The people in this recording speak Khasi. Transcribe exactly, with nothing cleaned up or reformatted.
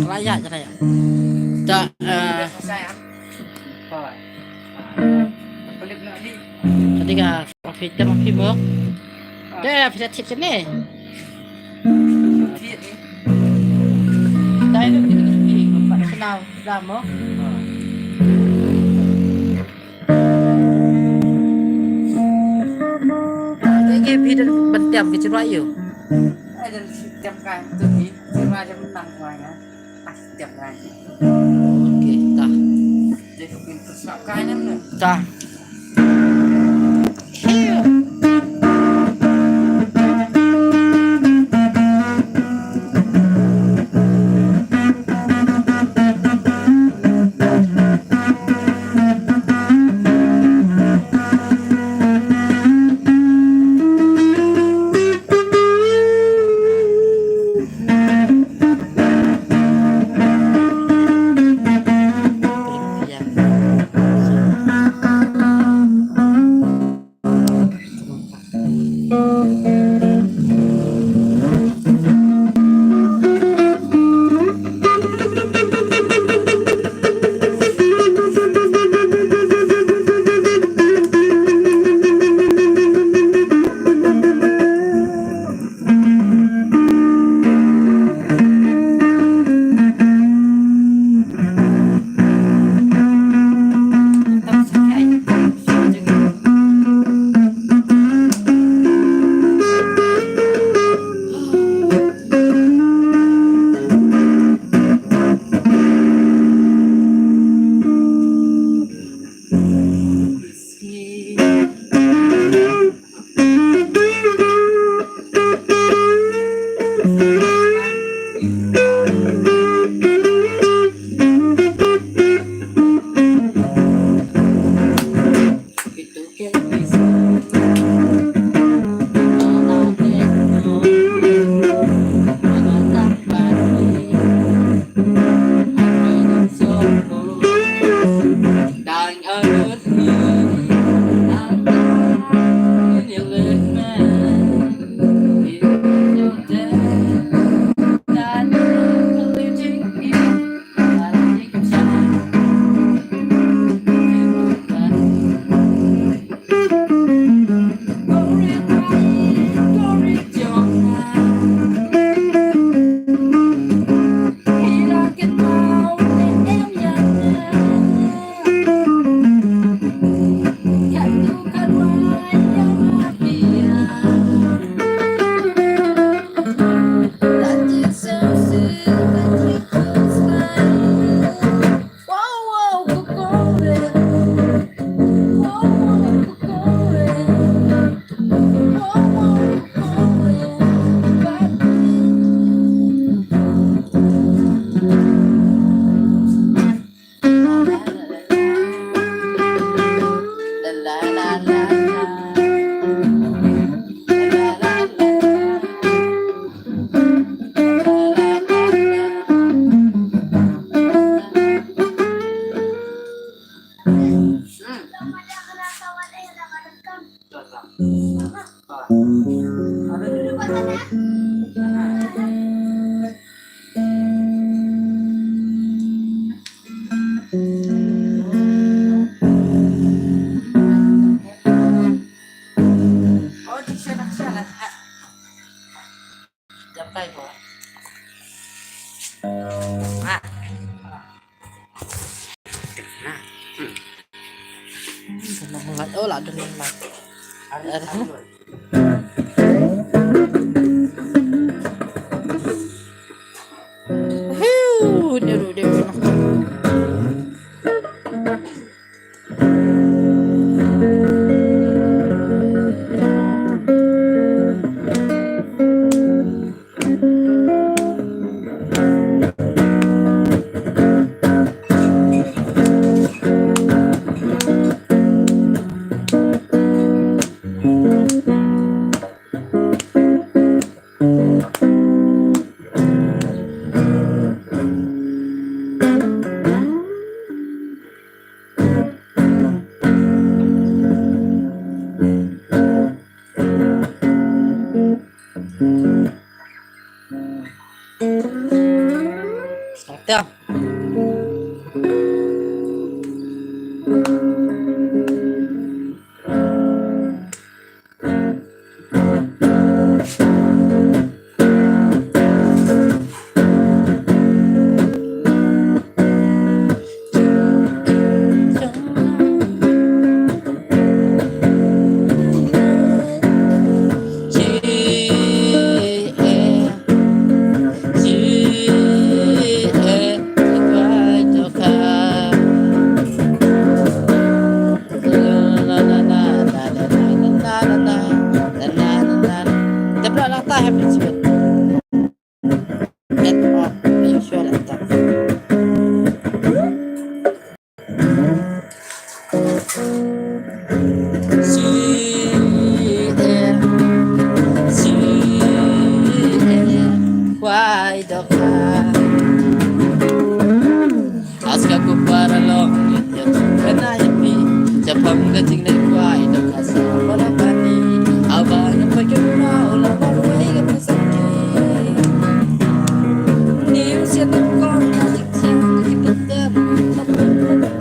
Raya, raya. Ta, eh, tadi ka office, office mo. Te, office tip sini. Dai tu kita kena pergi, Pak Senau, dah mo. Ke ke phi dang ban tiam ke chirwa ïu. Ai dang tiam kai tu ni. Chirwa jam enam kai ya. Pas tiam kai. Okey, dah. Jadi pun terus kai nam. Dah. Oh, la don la. Hiu, ni ru dia. Tang. Kwai doka. Aska ku para long yet yet kana yapi. Japam ka jing ne kwai doka sa para pani. Awa na pa kyo na ola pa wai ka pasaki. Ni usia tu kong ka jing jing ka jing ka jing.